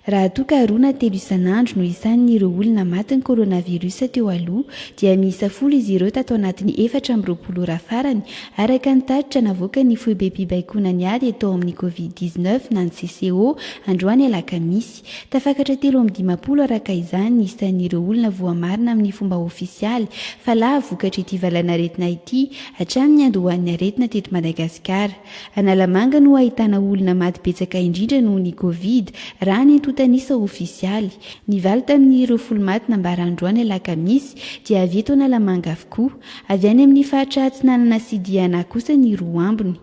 Raha toa ka roa na telo isan'andro no isan'ireo olona matin'ny coronavirus teo aloha, dia miisa folo izy ireo tato anatin'ny 24 ora farany, araka ny tatitra navoakan'ny foibem-pibaikoana ny ady atao amin'ny Covid 19 na ny CCO androany alakamisy. Tafakatra 53 araka izany ny isan'ireo olona voamarina amin'ny fomba ofisialy fa lavo vokatr'ity valanaretina ity hatramin'ny niandohan'ny aretina teto Madagasikara. Analamanga no ahitana olona maty betsaka indrindra noho ny Covid, raha ny antontan'isa ofisialy. Ny valo tamin'ireo folo maty nambara androany alakamisy dia avy eto Analamanga avokoa. Avy any amin'ny faritra Atsinanana sy Diana kosa ny roa ambiny.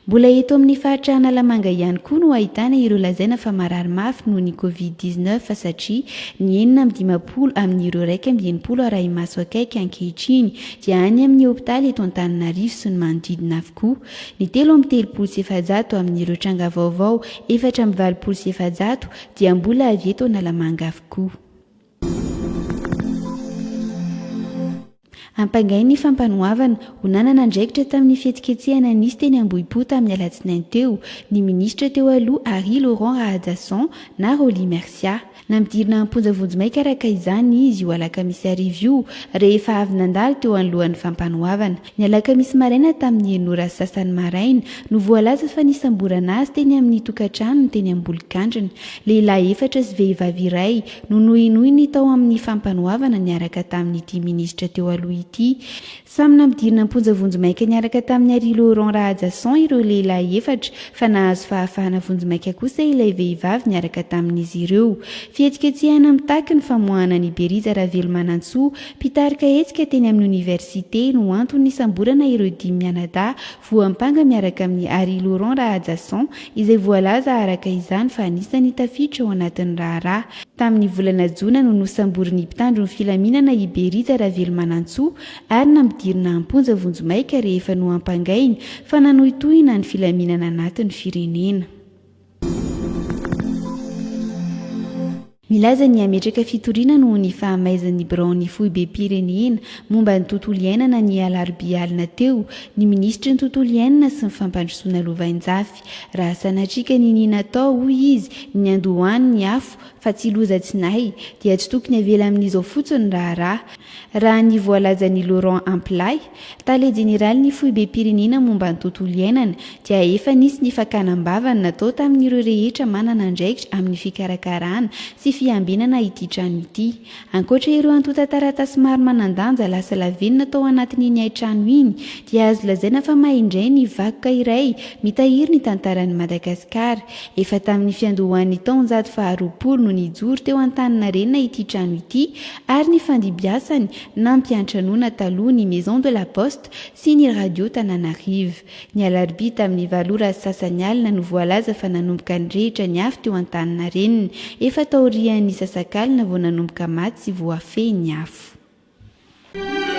Mbola eto amin'ny faritra Analamanga ihany koa no ahitana ireo lazaina fa marary mafy noho ny Covid 19 satria ny 56 amin'ireo 61 arahi-maso akaiky ankehitriny dia any amin'ny hopitaly eto Antananarivo sy ny manodidina avokoa. Ny 433 amin'ireo tranga vaovao 484 dia mbola avy eto Analamanga avokoa. Ampangain'ny fampanoavana ho nanana andraikitra tamin'ny fihetsiketsehana nisy teny Ambohipo tamin'ny alatsinainy teo ny minisitra teo aloha Harry Laurent Rahajason na Rolly Mercia. Nampidirina am-ponja vonjimaika araka izany izy io alakamisy hariva io rehefa avy nandalo teo anoloan'ny fampanoavana. Ny alakamisy maraina tamin'ny enina ora sy sasany maraina no voalaza fa nisamborana azy teny amin'ny tokantranony teny Ambolokandrina. Lehilahy efatra sy vehivavy iray no nohenoiny tao amin'ny fampanoavana niaraka tamin'ity minisitra teo aloha ity. Samy nampidirina am-ponja vonjimaika niaraka tamin'i Harry Laurent Rahajason ireo lehilahy efatra fa nahazo fahafahana vonjimaika kosa ilay vehivavy niaraka tamin'izy ireo. Fihetsiketsehana mitaky ny famoahana an'i Berija Ravelomanantsoa, mpitarika hetsika teny amin'ny oniversite no antony nisamborana ireo dimy mianadahy voampanga miaraka amin'i Harry Laurent Rahajason izay voalaza araka izany fa anisan'ny tafiditra ao anatin'ny raharaha. Tamin'ny volana jona no nosamborin'ny mpitandro ny filaminana i Berija Ravelomanantsoa ary nampidirina am-ponja vonjimaika rehefa nohampangainy fa nanohitohina ny filaminana anatin'ny firenena. Milaza ny hametraka fitoriana noho ny fahamaizan'ny biraon'ny foibem-pirenena momba ny tontolo iainana ny alarobia alina teo ny minisitry ny tontolo iainana sy ny fampandrosoana lovainjafy. Raha sanatria ka niniana atao, hoy izy, ny niandohany ny afo fa tsy loza tsy nahy dia tsy tokony avela amin'izao fotsiny ny raharaha. Raha ny voalazan'i Laurent Ampilahy, tale jeneralin'ny foibem-pirenena momba ny tontolo iainana, dia efa nisy ny fakana am-bavany natao tamin'ireo rehetra manana andraikitra amin'ny fikarakarana sy fiambenana ity trano ity. Ankoatra ireo antontan-taratasy maro manan-danja lasa lavenona tao anatin'iny hain-trano iny, dia azo lazaina fa may indray ny vakoka iray mitahiry ny tantaran'i Madagasikara. Efa tamin'ny fiandohan'ny taonjato faharoapolo no nijoro teo Antaninarenina ity trano ity ary ny fandimbiasany nampiantranoana taloha ny Maison de la Poste sy ny Radio Tananarive. Ny alarobia tamin'ny valo ora sy sasany alina no voalaza fa nanomboka nirehitra ny afo teo Antaninarenina. Efa taorian'ny sasak'alina vao nanomboka maty sy voafehy ny afo.